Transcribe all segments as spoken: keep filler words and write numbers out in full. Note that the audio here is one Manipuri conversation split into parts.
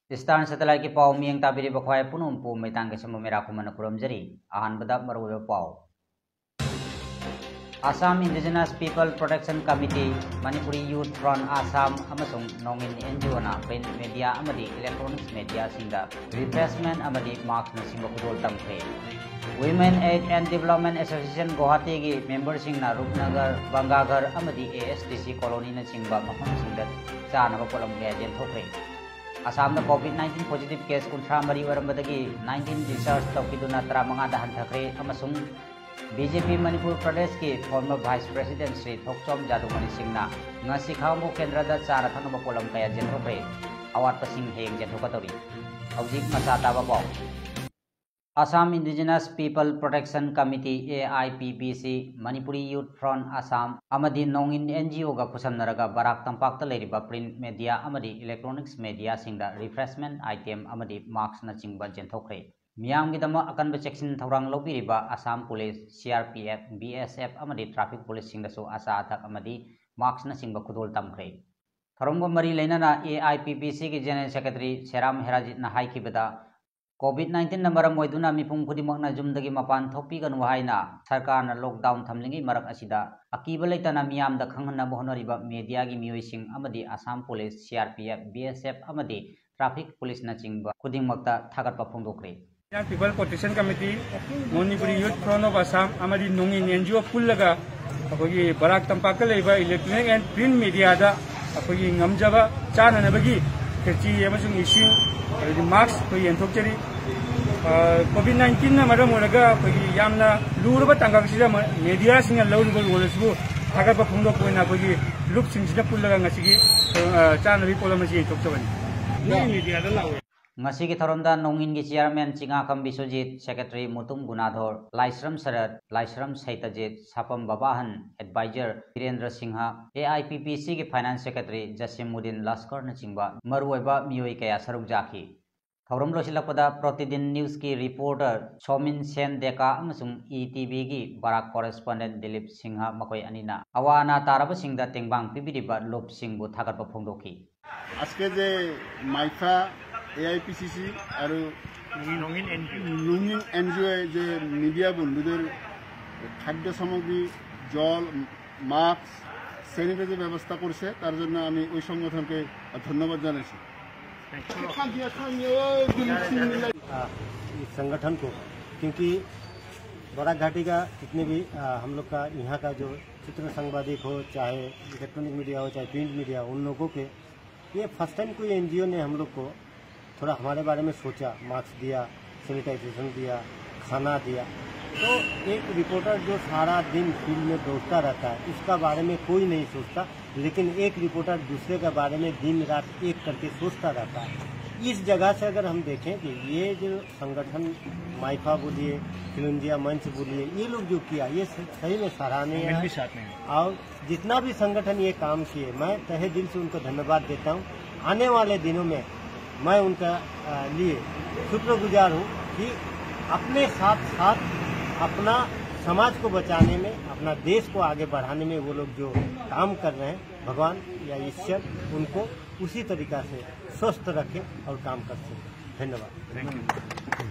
Eastern Satellite-ꯀꯤ ꯄꯥꯎ ꯃꯤꯠꯌꯦꯡ ꯇꯥꯕꯤꯔꯤꯕ ꯈ꯭ꯋꯥꯏ ꯄꯨꯝꯅꯃꯛꯄꯨ ꯃꯩꯇꯥꯡ ꯀꯩꯁꯝꯕꯝ ꯃꯦꯔꯥ ꯈꯨꯃꯟꯅ ꯈꯨꯔꯨꯝꯖꯔꯤ꯫ ꯑꯍꯥꯟꯕꯗ ꯃꯔꯨꯑꯣꯏꯕ ꯄꯥꯎ꯫ Assam Indigenous People Protection Committee, Manipuri Youth Front Assam ꯑꯃꯁꯨꯡ ꯅꯣꯡꯏꯟ NGO-ꯅ print media ꯑꯃꯗꯤ electronics media-ꯁꯤꯡꯗ refreshment ꯑꯃꯗꯤ mask-ꯅꯆꯤꯡꯕ ꯈꯨꯗꯣꯜ ꯇꯝꯈ꯭ꯔꯦ꯫ Women Aid and Development Association Guwahati-ꯒꯤ member-ꯁꯤꯡꯅ ꯔꯨꯞꯅꯒꯔ, ꯕꯪꯒꯥꯒꯔ ꯑꯃꯗꯤ ASDC colony-ꯅꯆꯤꯡꯕ ꯃꯐꯝꯁꯤꯡꯗ ꯆꯥꯅꯕ ꯄꯣꯠꯂꯝ ꯀꯌꯥ ꯌꯦꯟꯊꯣꯛꯈ꯭ꯔꯦ꯫ ꯑꯁꯥꯝꯗ COVID nineteen positive case ꯀꯨꯟꯊ꯭ꯔꯥ ꯃꯔꯤ ꯑꯣꯏꯔꯝꯕꯗꯒꯤ nineteen discharge ꯇꯧꯈꯤꯗꯨꯅ ꯇꯔꯥꯃꯉꯥꯗ ꯍꯟꯊꯈ꯭ꯔꯦ ꯑꯃꯁꯨꯡ BJP ꯃꯅꯤꯄꯨꯔ ꯄ꯭ꯔꯗꯦꯁꯀꯤ former vice president ꯁ꯭ꯔꯤ ꯊꯣꯛꯆꯣꯝ ꯖꯥꯗꯨꯃꯅꯤ ꯁꯤꯡꯅ ꯉꯁꯤ ꯈꯥꯉꯕꯣꯛ ꯀꯦꯟꯗ꯭ꯔꯗ ꯆꯥꯅ ꯊꯛꯅꯕ ꯄꯣꯠꯂꯝ ꯀꯌꯥ ꯌꯦꯟꯊꯣꯛꯈ꯭ꯔꯦ꯫ ꯑꯋꯥꯠꯄꯁꯤꯡ ꯍꯌꯦꯡ ꯌꯦꯟꯊꯣꯛꯀꯗꯧꯔꯤ꯫ ꯍꯧꯖꯤꯛ ꯃꯆꯥ ꯇꯥꯕ ꯄꯥꯎ꯫ Assam Indigenous People Protection Committee, AIPPC, Manipuri Youth Front Assam ꯑꯃꯗꯤ ꯅꯣꯡꯏꯟ NGO-ꯒ ꯈꯨꯠꯁꯝꯅꯔꯒ ꯕꯔꯥꯛ ꯇꯝꯄꯥꯛꯇ ꯂꯩꯔꯤꯕ print media ꯑꯃꯗꯤ electronics media-ꯁꯤꯡꯗ refreshment item ꯑꯃꯗꯤ mask-ꯅꯆꯤꯡꯕ ꯌꯦꯟꯊꯣꯛꯈ꯭ꯔꯦ꯫ ꯃꯤꯌꯥꯝꯒꯤꯗꯃꯛ ꯑꯀꯟꯕ ꯆꯦꯛꯁꯤꯟ ꯊꯧꯔꯥꯡ ꯂꯧꯕꯤꯔꯤꯕ ꯑꯁꯥꯝ ꯄꯨꯂꯤꯁ, CRPF, BSF ꯑꯃꯗꯤ traffic ꯄꯨꯂꯤꯁꯁꯤꯡꯗꯁꯨ ꯑꯆꯥ ꯑꯊꯛ ꯑꯃꯗꯤ mask-ꯅꯆꯤꯡꯕ ꯈꯨꯗꯣꯜ ꯇꯝꯈ꯭ꯔꯦ꯫ ꯊꯧꯔꯝꯒ ꯃꯔꯤ ꯂꯩꯅꯅ AIPPC-ꯒꯤ General Secretary ꯁꯦꯔꯥꯝ ꯍꯦꯔꯥꯖꯤꯠꯅ ꯍꯥꯏꯈꯤꯕꯗ, COVID nineteen-ꯅ ꯃꯔꯝ ꯑꯣꯏꯗꯨꯅ ꯃꯤꯄꯨꯝ ꯈꯨꯗꯤꯡꯃꯛꯅ ꯌꯨꯝꯗꯒꯤ ꯃꯄꯥꯟ ꯊꯣꯛꯄꯤꯒꯅꯨ ꯍꯥꯏꯅ ꯁꯔꯀꯥꯔꯅ lockdown ꯊꯝꯂꯤꯉꯩ ꯃꯔꯛ ꯑꯁꯤꯗ ꯑꯀꯤꯕ ꯂꯩꯇꯅ ꯃꯤꯌꯥꯝꯗ ꯈꯪꯍꯟꯅꯕ ꯍꯣꯠꯅꯔꯤꯕ media-ꯒꯤ ꯃꯤꯑꯣꯏꯁꯤꯡ ꯑꯃꯗꯤ ꯑꯁꯥꯝ ꯄꯨꯂꯤꯁ, CRPF, BSF ꯑꯃꯗꯤ traffic ꯄꯨꯂꯤꯁꯅꯆꯤꯡꯕ ꯈꯨꯗꯤꯡꯃꯛꯇ ꯊꯥꯒꯠꯄ ꯐꯣꯡꯗꯣꯛꯈ꯭ꯔꯦ꯫ People Protection Committee, Manipuri Youth Front of Assam ꯑꯃꯗꯤ ꯅꯣꯡꯏꯟ NGO ꯄꯨꯜꯂꯒ ꯑꯩꯈꯣꯏꯒꯤ ꯕꯔꯥꯛ ꯇꯝꯄꯥꯛꯇ ꯂꯩꯕ electronic and print media-ꯗ ꯑꯩꯈꯣꯏꯒꯤ ꯉꯝꯖꯕ ꯆꯥꯅꯅꯕꯒꯤ ꯈꯦꯆꯤ ꯑꯃꯁꯨꯡ ꯏꯁꯤꯡ, ꯑꯗꯩꯗꯤ mask ꯑꯩꯈꯣꯏ ꯌꯦꯟꯊꯣꯛꯆꯔꯤ꯫ ꯑ, COVID nineteen-ꯅ ꯃꯔꯝ ꯑꯣꯏꯔꯒ ꯑꯩꯈꯣꯏꯒꯤ ꯌꯥꯝꯅ ꯂꯨꯔꯕ ꯇꯥꯡꯀꯛꯁꯤꯗ ꯃ-, media-ꯁꯤꯡꯅ ꯂꯧꯔꯤꯕ role ꯑꯁꯤꯕꯨ ꯊꯥꯒꯠꯄ ꯐꯣꯡꯗꯣꯛꯄ ꯑꯣꯏꯅ ꯑꯩꯈꯣꯏꯒꯤ ꯂꯨꯞꯁꯤꯡꯁꯤꯅ ꯄꯨꯜꯂꯒ ꯉꯁꯤꯒꯤ, ꯑ, ꯆꯥꯅꯕꯒꯤ ꯄꯣꯠꯂꯝ ꯑꯁꯤ ꯌꯦꯟꯊꯣꯛꯆꯕꯅꯤ꯫ ꯅꯣꯏ media-ꯗ ꯂꯥꯛꯑꯣ꯫ ꯉꯁꯤꯒꯤ ꯊꯧꯔꯝꯗ ꯅꯣꯡꯏꯟꯒꯤ chairman ꯆꯤꯉꯥꯈꯝ ꯕꯤꯁ꯭ꯋꯖꯤꯠ, secretary ꯃꯨꯇꯨꯝ ꯒꯨꯅꯥꯙꯣꯔ, ꯂꯥꯏꯁ꯭ꯔꯝ ꯁꯔꯠ, ꯂꯥꯏꯁ꯭ꯔꯝ ꯁꯩꯇꯖꯤꯠ, ꯁꯥꯄꯝ ꯕꯕꯥꯍꯟ, advisor Birendra Singh, AIPPC-ꯒꯤ finance secretary ꯖꯁꯤꯃꯨꯗꯤꯟ ꯂꯁꯀꯔꯅꯆꯤꯡꯕ ꯃꯔꯨꯑꯣꯏꯕ ꯃꯤꯑꯣꯏ ꯀꯌꯥ ꯁꯔꯨꯛ ꯌꯥꯈꯤ꯫ ꯊꯧꯔꯝ ꯂꯣꯏꯁꯤꯜꯂꯛꯄꯗ Pratidin News-ꯀꯤ reporter ꯁꯣꯃꯤꯟ ꯁꯦꯟ ꯗꯦꯀꯥ ꯑꯃꯁꯨꯡ ETV-ꯒꯤ ꯕꯔꯥꯛ correspondent ꯗꯤꯂꯤꯞ ꯁꯤꯡꯍ ꯃꯈꯣꯏ ꯑꯅꯤꯅ ꯑꯋꯥ ꯑꯅꯥ ꯇꯥꯔꯕꯁꯤꯡꯗ ꯇꯦꯡꯕꯥꯡ ꯄꯤꯕꯤꯔꯤꯕ ꯂꯨꯞꯁꯤꯡꯕꯨ ꯊꯥꯒꯠꯄ ꯐꯣꯡꯗꯣꯛꯈꯤ꯫ আজকে যে মাইফা এ আই পি চি চি আৰু লুঙিং এন জি অ'য়ে যে মিডিয়া বন্ধুদের খাদ্য সামগ্ৰী, জল, মাস্ক, স্যানিটাইজার ব্যবস্থা করছে, তার জন্য আমি ওই সংগঠনকে ধন্যবাদ জানাচ্ছি। इस संगठन को, क्योंकि बराक घाटी का जितने भी आ, हम लोग का यहाँ का जो चित्र संपादक हो, चाहे इलेक्ट्रॉनिक मीडिया हो, चाहे प्रिंट मीडिया, उन लोगों के ये फर्स्ट टाइम कोई एनजीओ ने हम लोग को थोड़ा हमारे बारे में सोचा, मास्क दिया, सैनिटाइजेशन दिया, खाना दिया। तो एक रिपोर्टर जो सारा दिन फील्ड में दौड़ता रहता है, उसका बारे में कोई नहीं सोचता, लेकिन एक रिपोर्टर दूसरे के बारे में दिन रात एक करके सोचता रहता है। इस जगह से अगर हम देखें कि ये जो संगठन माइफा बोलिए, खिलंजिया मंच बोलिए, ये लोग जो किया, ये सही में सराहनीय है। और जितना भी संगठन ये काम किए, मैं तहे दिल से उनको धन्यवाद देता हूँ। आने वाले दिनों में मैं उनका लिए शुक्रगुजार हूँ कि अपने साथ साथ अपना समाज को बचाने में, अपना देश को आगे बढ़ाने में वो लोग जो काम कर रहे हैं, भगवान या ईश्वर उनको उसी तरीका से स्वस्थ रखें और काम कर सकें। धन्यवाद।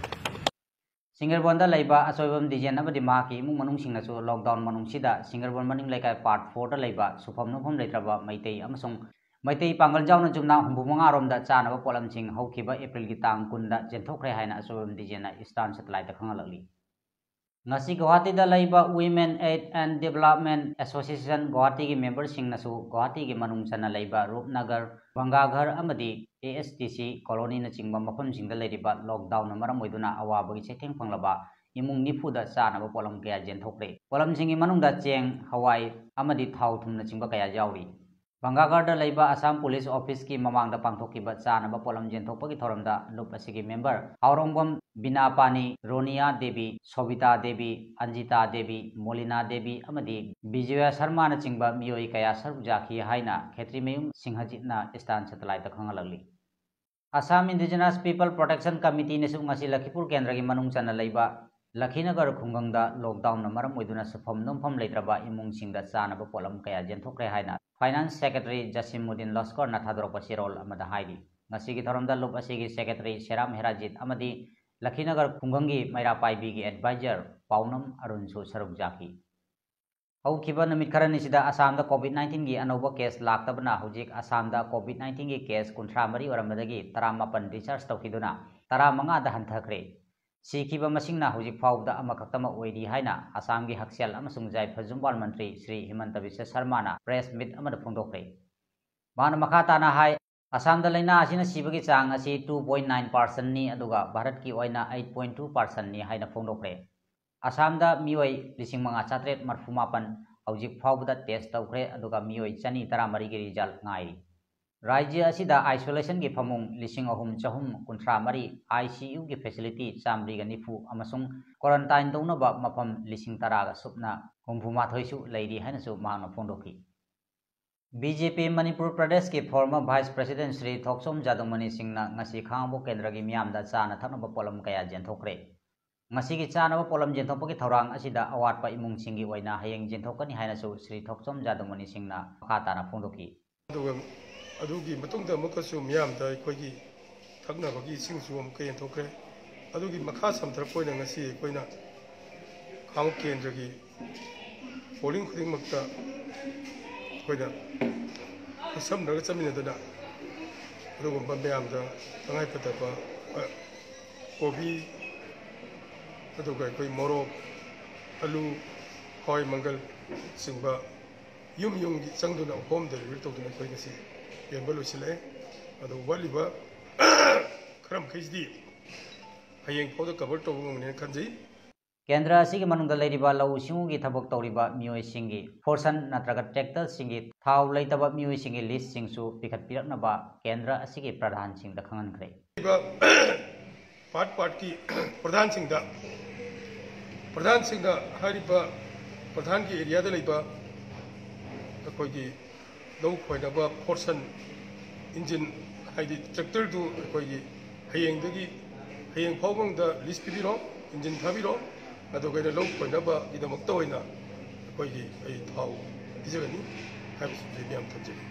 ꯁꯤꯡꯒꯔꯕꯣꯟꯗ ꯂꯩꯕ ꯑꯆꯣꯏꯕꯝ ꯗꯤꯖꯦꯟ ꯑꯃꯗꯤ ꯃꯍꯥꯛꯀꯤ ꯏꯃꯨꯡ ꯃꯅꯨꯡꯁꯤꯡꯅꯁꯨ ꯂꯣꯛꯗꯥꯎꯟ ꯃꯅꯨꯡꯁꯤꯗ ꯁꯤꯡꯒꯔꯕꯣꯟ ꯃꯅꯤꯡ ꯂꯩꯀꯥꯏ ꯄꯥꯔꯠ ꯐꯣꯔꯗ ꯂꯩꯕ ꯁꯨꯐꯝ ꯅꯣꯐꯝ ꯂꯩꯇ꯭ꯔꯕ ꯃꯩꯇꯩ ꯑꯃꯁꯨꯡ ꯃꯩꯇꯩ ꯄꯥꯡꯒꯜ ꯌꯥꯎꯅ ꯆꯨꯝꯅ ꯍꯨꯝꯐꯨ ꯃꯉꯥ ꯔꯣꯝꯗ ꯆꯥꯅꯕ ꯄꯣꯠꯂꯝꯁꯤꯡ ꯍꯧꯈꯤꯕ ꯑꯦꯄ꯭ꯔꯤꯜꯒꯤ ꯇꯥꯡ ꯀꯨꯟꯗ ꯆꯦꯟꯊꯣꯛꯈ꯭ꯔꯦ ꯍꯥꯏꯅ ꯑꯆꯣꯏꯕꯝ ꯗꯤꯖꯦꯟꯅ ꯏꯁꯇꯥꯔꯟ ꯁꯦꯇꯦꯂꯥꯏꯠꯇ ꯈꯪꯍꯜꯂꯛꯂꯤ꯫ ꯉꯁꯤ ꯒꯨꯋꯥꯍꯥꯇꯤꯗ ꯂꯩꯕ Women Aid and Development Association ꯒꯨꯋꯥꯍꯥꯇꯤꯒꯤ ꯃꯦꯝꯕꯔꯁꯤꯡꯅꯁꯨ ꯒꯨꯋꯥꯍꯥꯇꯤꯒꯤ ꯃꯅꯨꯡ ꯆꯟꯅ ꯂꯩꯕ ꯔꯨꯞꯅꯒꯔ, ꯚꯪꯒꯥꯘꯔ ꯑꯃꯗꯤ ꯑꯦ ꯑꯦꯁ ꯇꯤ ꯁꯤ ꯀꯣꯂꯣꯅꯤꯅꯆꯤꯡꯕ ꯃꯐꯝꯁꯤꯡꯗ ꯂꯩꯔꯤꯕ ꯂꯣꯛꯗꯥꯎꯟꯅ ꯃꯔꯝ ꯑꯣꯏꯗꯨꯅ ꯑꯋꯥꯕꯒꯤ ꯆꯩꯊꯦꯡ ꯐꯪꯂꯕ ꯏꯃꯨꯡ ꯅꯤꯐꯨꯗ ꯆꯥꯅꯕ ꯄꯣꯠꯂꯝ ꯀꯌꯥ ꯌꯦꯟꯊꯣꯛꯈ꯭ꯔꯦ꯫ ꯄꯣꯠꯂꯝꯁꯤꯡꯒꯤ ꯃꯅꯨꯡꯗ ꯆꯦꯡ, ꯍꯋꯥꯏ ꯑꯃꯗꯤ ꯊꯥꯎ ꯊꯨꯝꯅꯆꯤꯡꯕ ꯀꯌꯥ ꯌꯥꯎꯔꯤ꯫ ꯚꯪꯒꯥꯒꯔꯗ ꯂꯩꯕ ꯑꯁꯥꯝ ꯄꯨꯂꯤꯁ ꯑꯣꯐꯤꯁꯀꯤ ꯃꯃꯥꯡꯗ ꯄꯥꯡꯊꯣꯛꯈꯤꯕ ꯆꯥꯅꯕ ꯄꯣꯠꯂꯝ ꯌꯦꯟꯊꯣꯛꯄꯒꯤ ꯊꯧꯔꯝꯗ ꯂꯨꯞ ꯑꯁꯤꯒꯤ ꯃꯦꯝꯕꯔ ꯍꯥꯎꯔꯣꯡꯕꯝ ꯕꯤꯅꯥꯄꯥꯅꯤ, ꯔꯣꯅꯤꯌꯥ ꯗꯦꯕꯤ, ꯁꯣꯕꯤꯇꯥ ꯗꯦꯕꯤ, ꯑꯟꯖꯤꯇꯥ ꯗꯦꯕꯤ, ꯃꯣꯂꯤꯅꯥ ꯗꯦꯕꯤ ꯑꯃꯗꯤ ꯕꯤꯖꯌ ꯁꯔꯃꯥꯅꯆꯤꯡꯕ ꯃꯤꯑꯣꯏ ꯀꯌꯥ ꯁꯔꯨꯛ ꯌꯥꯈꯤ ꯍꯥꯏꯅ ꯈꯦꯇ꯭ꯔꯤꯃꯌꯨꯝ ꯁꯤꯡꯍꯖꯤꯠꯅ ꯏꯁꯇꯥꯔꯟ ꯁꯦꯇꯦꯂꯥꯏꯠꯇ ꯈꯪꯍꯜꯂꯛꯂꯤ꯫ ꯑꯁꯥꯝ ꯏꯟꯗꯤꯖꯤꯅꯁ ꯄꯤꯄꯜ ꯄ꯭ꯔꯣꯇꯦꯛꯁꯟ ꯀꯃꯤꯇꯤꯅꯁꯨ ꯉꯁꯤ ꯂꯈꯤꯄꯨꯔ ꯀꯦꯟꯗ꯭ꯔꯒꯤ ꯃꯅꯨꯡ ꯆꯟꯅ ꯂꯩꯕ ꯂꯈꯤꯅꯒꯔ ꯈꯨꯡꯒꯪꯗ ꯂꯣꯛꯗꯥꯎꯟꯅ ꯃꯔꯝ ꯑꯣꯏꯗꯨꯅ ꯁꯨꯐꯝ ꯅꯣꯝꯐꯝ ꯂꯩꯇ꯭ꯔꯕ ꯏꯃꯨꯡꯁꯤꯡꯗ ꯆꯥꯅꯕ ꯄꯣꯠꯂꯝ ꯀꯌꯥ ꯌꯦꯟꯊꯣꯛꯈ꯭ꯔꯦ ꯍꯥꯏꯅ ꯐꯥꯏꯅꯥꯟꯁ ꯁꯦꯀ꯭ꯔꯦꯇꯔꯤ ꯖꯁꯤꯃꯨꯗꯤꯟ ꯂꯁꯀꯔꯅ ꯊꯥꯗꯣꯔꯛꯄ ꯆꯦꯔꯣꯜ ꯑꯃꯗ ꯍꯥꯏꯔꯤ꯫ ꯉꯁꯤꯒꯤ ꯊꯧꯔꯝꯗ ꯂꯨꯞ ꯑꯁꯤꯒꯤ ꯁꯦꯀ꯭ꯔꯦꯇꯔꯤ ꯁꯦꯔꯥꯝ ꯍꯦꯔꯥꯖꯤꯠ ꯑꯃꯗꯤ ꯂꯈꯤꯅꯒꯔ ꯈꯨꯡꯒꯪꯒꯤ ꯃꯩꯔꯥ ꯄꯥꯏꯕꯤꯒꯤ ꯑꯦꯗꯚꯥꯏꯖꯔ ꯄꯥꯎꯅꯝ ꯑꯔꯨꯟꯁꯨ ꯁꯔꯨꯛ ꯌꯥꯈꯤ꯫ ꯍꯧꯈꯤꯕ ꯅꯨꯃꯤꯠ ꯈꯔꯅꯤꯁꯤꯗ ꯑꯁꯥꯝꯗ ꯀꯣꯚꯤꯗ ꯅꯥꯏꯟꯇꯤꯟꯒꯤ ꯑꯅꯧꯕ ꯀꯦꯁ ꯂꯥꯛꯇꯕꯅ ꯍꯧꯖꯤꯛ ꯑꯁꯥꯝꯗ ꯀꯣꯚꯤꯗ ꯅꯥꯏꯟꯇꯤꯟꯒꯤ ꯀꯦꯁ ꯀꯨꯟꯊ꯭ꯔꯥ ꯃꯔꯤ ꯑꯣꯏꯔꯝꯕꯗꯒꯤ ꯇꯔꯥꯃꯥꯄꯟ ꯗꯤꯁꯆꯥꯔꯖ ꯇꯧꯈꯤꯗꯨꯅ ꯇꯔꯥꯃꯉꯥꯗ ꯍꯟꯊꯈ꯭ꯔꯦ꯫ ꯁꯤꯈꯤꯕ ꯃꯁꯤꯡꯅ ꯍꯧꯖꯤꯛ ꯐꯥꯎꯕꯗ ꯑꯃꯈꯛꯇꯃꯛ ꯑꯣꯏꯔꯤ ꯍꯥꯏꯅ ꯑꯁꯥꯝꯒꯤ ꯍꯛꯁꯦꯜ ꯑꯃꯁꯨꯡ ꯌꯥꯏꯐ ꯌꯨꯝꯕꯥꯜ ꯃꯟꯇ꯭ꯔꯤ ꯁ꯭ꯔꯤ ꯍꯤꯃꯟꯇ ꯕꯤꯁ꯭ꯋ ꯁꯔꯃꯥꯅ ꯄ꯭ꯔꯦꯁ ꯃꯤꯠ ꯑꯃꯗ ꯐꯣꯡꯗꯣꯛꯈ꯭ꯔꯦ꯫ ꯃꯍꯥꯛꯅ ꯃꯈꯥ ꯇꯥꯅ ꯍꯥꯏ, ꯑꯁꯥꯝꯗ ꯂꯥꯏꯅꯥ ꯑꯁꯤꯅ ꯁꯤꯕꯒꯤ ꯆꯥꯡ ꯑꯁꯤ two point nine percentꯅꯤ, ꯑꯗꯨꯒ ꯚꯥꯔꯠꯀꯤ ꯑꯣꯏꯅ eight point two percentꯅꯤ ꯍꯥꯏꯅ ꯐꯣꯡꯗꯣꯛꯈ꯭ꯔꯦ꯫ ꯑꯁꯥꯝꯗ ꯃꯤꯑꯣꯏ ꯂꯤꯁꯤꯡ ꯃꯉꯥ ꯆꯥꯇ꯭ꯔꯦꯠ ꯃꯔꯐꯨ ꯃꯥꯄꯟ ꯍꯧꯖꯤꯛ ꯐꯥꯎꯕꯗ ꯇꯦꯁ ꯇꯧꯈ꯭ꯔꯦ, ꯑꯗꯨꯒ ꯃꯤꯑꯣꯏ ꯆꯅꯤ ꯇꯔꯥꯃꯔꯤꯒꯤ ꯔꯤꯖꯜ ꯉꯥꯏꯔꯤ꯫ ꯔꯥꯖ꯭ꯌ ꯑꯁꯤꯗ ꯑꯥꯏꯁꯣꯂꯦꯁꯟꯒꯤ ꯐꯃꯨꯡ ꯂꯤꯁꯤꯡ ꯑꯍꯨꯝ ꯆꯍꯨꯝ ꯀꯨꯟꯊ꯭ꯔꯥ ꯃꯔꯤ, ICUꯒꯤ ꯐꯦꯁꯤꯂꯤꯇꯤ ꯆꯥꯃꯔꯤꯒ ꯅꯤꯐꯨ ꯑꯃꯁꯨꯡ ꯀ꯭ꯋꯥꯔꯟꯇꯥꯏꯟ ꯇꯧꯅꯕ ꯃꯐꯝ ꯂꯤꯁꯤꯡ ꯇꯔꯥꯒ ꯁꯨꯞꯅ ꯍꯨꯝꯐꯨ ꯃꯥꯊꯣꯏꯁꯨ ꯂꯩꯔꯤ ꯍꯥꯏꯅꯁꯨ ꯃꯍꯥꯛꯅ ꯐꯣꯡꯗꯣꯛꯈꯤ꯫ ꯕꯤ ꯖꯦ ꯄꯤ ꯃꯅꯤꯄꯨꯔ ꯄ꯭ꯔꯗꯦꯁꯀꯤ ꯐꯣꯔꯃꯔ ꯚꯥꯏꯁ ꯄ꯭ꯔꯦꯁꯤꯗꯦꯟ ꯁ꯭ꯔꯤ ꯊꯣꯛꯆꯣꯝ ꯖꯥꯗꯨꯃꯅꯤ ꯁꯤꯡꯅ ꯉꯁꯤ ꯈꯥꯉꯕꯣꯛ ꯀꯦꯟꯗ꯭ꯔꯒꯤ ꯃꯤꯌꯥꯝꯗ ꯆꯥꯅ ꯊꯛꯅꯕ ꯄꯣꯠꯂꯝ ꯀꯌꯥ ꯌꯦꯟꯊꯣꯛꯈ꯭ꯔꯦ꯫ ꯉꯁꯤꯒꯤ ꯆꯥꯅꯕ ꯄꯣꯠꯂꯝ ꯌꯦꯟꯊꯣꯛꯄꯒꯤ ꯊꯧꯔꯥꯡ ꯑꯁꯤꯗ ꯑꯋꯥꯠꯄ ꯏꯃꯨꯡꯁꯤꯡꯒꯤ ꯑꯣꯏꯅ ꯍꯌꯦꯡ ꯌꯦꯟꯊꯣꯛꯀꯅꯤ ꯍꯥꯏꯅꯁꯨ ꯁ꯭ꯔꯤ ꯊꯣꯛꯆꯣꯝ ꯖꯥꯗꯨꯃꯅꯤ ꯁꯤꯡꯅ ꯃꯈꯥ ꯇꯥꯅ ꯐꯣꯡꯗꯣꯛꯈꯤ꯫ ꯑꯗꯨꯒ ꯑꯗꯨꯒꯤ ꯃꯇꯨꯡꯗ ꯑꯃꯨꯛꯀꯁꯨ ꯃꯤꯌꯥꯝꯗ ꯑꯩꯈꯣꯏꯒꯤ ꯊꯛꯅꯕꯒꯤ ꯏꯁꯤꯡꯁꯨ ꯑꯃꯨꯛꯀ ꯌꯦꯟꯊꯣꯛꯈ꯭ꯔꯦ꯫ ꯑꯗꯨꯒꯤ ꯃꯈꯥ ꯁꯝꯊꯔꯛꯄ ꯑꯣꯏꯅ ꯉꯁꯤ ꯑꯩꯈꯣꯏꯅ ꯈꯥꯉꯕꯣꯛ ꯀꯦꯟꯗ꯭ꯔꯒꯤ ꯄꯣꯂꯤꯡ ꯈꯨꯗꯤꯡꯃꯛꯇ ꯑꯩꯈꯣꯏꯅ ꯈꯨꯠꯁꯝꯅꯔꯒ ꯆꯠꯃꯤꯟꯅꯗꯨꯅ ꯑꯗꯨꯒꯨꯝꯕ ꯃꯌꯥꯝꯗ ꯇꯉꯥꯏꯐꯗꯕ, ꯑ, ꯀꯣꯕꯤ, ꯑꯗꯨꯒ ꯑꯩꯈꯣꯏ ꯃꯣꯔꯣꯛ, ꯑꯂꯨ, ꯍꯋꯥꯏ ꯃꯪꯒꯜ ꯆꯤꯡꯕ ꯌꯨꯝ ꯌꯨꯝꯒꯤ ꯆꯪꯗꯨꯅ ꯍꯣꯝ ꯗꯦꯂꯤꯚꯔꯤ ꯇꯧꯗꯨꯅ ꯑꯩꯈꯣꯏ ꯉꯁꯤ ꯌꯣꯟꯕ ꯂꯣꯏꯁꯤꯜꯂꯛꯑꯦ꯫ ꯑꯗꯣ ꯋꯥꯠꯂꯤꯕ ꯈꯔ ꯃꯈꯩꯁꯤꯗꯤ ꯍꯌꯦꯡ ꯐꯥꯎꯗ ꯀꯚꯔ ꯇꯧꯕ ꯉꯝꯒꯅꯦꯅ ꯈꯟꯖꯩ꯫ ꯀꯦꯟꯗ꯭ꯔ ꯑꯁꯤꯒꯤ ꯃꯅꯨꯡꯗ ꯂꯩꯔꯤꯕ ꯂꯧꯎ ꯁꯤꯡꯎꯒꯤ ꯊꯕꯛ ꯇꯧꯔꯤꯕ ꯃꯤꯑꯣꯏꯁꯤꯡꯒꯤ ꯐꯣꯔꯁꯟ ꯅꯠꯇ꯭ꯔꯒ ꯇ꯭ꯔꯦꯛꯇꯔꯁꯤꯡꯒꯤ ꯊꯥꯎ ꯂꯩꯇꯕ ꯃꯤꯑꯣꯏꯁꯤꯡꯒꯤ ꯂꯤꯁꯁꯤꯡꯁꯨ ꯄꯤꯈꯠꯄꯤꯔꯛꯅꯕ ꯀꯦꯟꯗ꯭ꯔ ꯑꯁꯤꯒꯤ ꯄ꯭ꯔꯙꯥꯟꯁꯤꯡꯗ ꯈꯪꯍꯟꯈ꯭ꯔꯦ꯫ ꯄꯥꯔꯠ ꯄꯥꯔꯠꯀꯤ ꯄ꯭ꯔꯙꯥꯟꯁꯤꯡꯗ, ꯄ꯭ꯔꯙꯥꯟꯁꯤꯡꯅ ꯍꯥꯏꯔꯤꯕ ꯄ꯭ꯔꯙꯥꯟꯒꯤ ꯑꯦꯔꯤꯌꯥꯗ ꯂꯩꯕ ꯑꯩꯈꯣꯏꯒꯤ ꯂꯧ ꯈꯣꯏꯅꯕ ꯐꯣꯔꯁꯟ ꯏꯟꯖꯤꯟ, ꯍꯥꯏꯗꯤ ꯇ꯭ꯔꯦꯛꯇꯔꯗꯨ ꯑꯩꯈꯣꯏꯒꯤ ꯍꯌꯦꯡꯗꯒꯤ, ꯍꯌꯦꯡ ꯐꯥꯎꯕ ꯃꯅꯨꯡꯗ ꯂꯤꯁ ꯄꯤꯕꯤꯔꯣ, ꯏꯟꯖꯤꯟ ꯊꯥꯕꯤꯔꯣ, ꯑꯗꯨꯒ ꯑꯩꯅ ꯂꯧ ꯈꯣꯏꯅꯕꯒꯤꯗꯃꯛꯇ ꯑꯣꯏꯅ ꯑꯩꯈꯣꯏꯒꯤ ꯑꯩ ꯊꯥꯎ ꯄꯤꯖꯒꯅꯤ ꯍꯥꯏꯕꯁꯤꯡꯁꯦ ꯃꯌꯥꯝ ꯊꯝꯖꯒꯦ꯫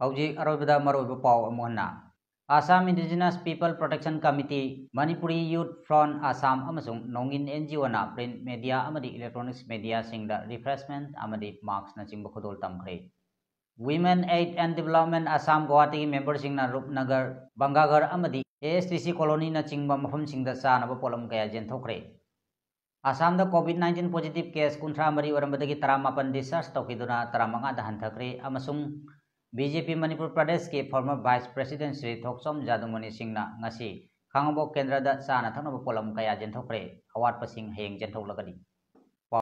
ꯍꯧꯖꯤꯛ ꯑꯔꯣꯏꯕꯗ ꯃꯔꯨꯑꯣꯏꯕ ꯄꯥꯎ ꯑꯃꯨꯛ ꯍꯟꯅ꯫ Assam Indigenous People Protection Committee, Manipuri Youth Front Assam ꯑꯃꯁꯨꯡ ꯅꯣꯡꯏꯟ N G O ꯅ print media ꯑꯃꯗꯤ electronics media ꯁꯤꯡꯗ refreshment ꯑꯃꯗꯤ mask ꯅꯆꯤꯡꯕ ꯈꯨꯗꯣꯜ ꯇꯝꯈ꯭ꯔꯦ꯫ Women Aid and Development Assam ꯒꯨꯋꯥꯍꯥꯇꯤꯒꯤ member ꯁꯤꯡꯅ ꯔꯨꯞꯅꯒꯔ, ꯕꯪꯒꯥꯒꯔ ꯑꯃꯗꯤ A S T C colony ꯅꯆꯤꯡꯕ ꯃꯐꯝꯁꯤꯡꯗ ꯆꯥꯅꯕ ꯄꯣꯠꯂꯝ ꯀꯌꯥ ꯌꯦꯟꯊꯣꯛꯈ꯭ꯔꯦ꯫ ꯑꯁꯥꯝꯗ COVID nineteen positive case ꯀꯨꯟꯊ꯭ꯔꯥ ꯃꯔꯤ ꯑꯣꯏꯔꯝꯕꯗꯒꯤ ꯇꯔꯥꯃꯥꯄꯟ discharge ꯇꯧꯈꯤꯗꯨꯅ ꯇꯔꯥꯃꯉꯥꯗ ꯍꯟꯊꯈ꯭ꯔꯦ ꯑꯃꯁꯨꯡ B J P ꯃꯅꯤꯄꯨꯔ ꯄ꯭ꯔꯗꯦꯁꯀꯤ former vice president ꯁ꯭ꯔꯤ ꯊꯣꯛꯆꯣꯝ ꯖꯥꯗꯨꯃꯅꯤ ꯁꯤꯡꯅ ꯉꯁꯤ ꯈꯥꯉꯕꯣꯛ ꯀꯦꯟꯗ꯭ꯔꯗ ꯆꯥꯅ ꯊꯛꯅꯕ ꯄꯣꯠꯂꯝ ꯀꯌꯥ ꯌꯦꯟꯊꯣꯛꯈ꯭ꯔꯦ꯫ ꯑꯋꯥꯠꯄꯁꯤꯡ ꯍꯌꯦꯡ ꯌꯦꯟꯊꯣꯛꯂꯒꯅꯤ꯫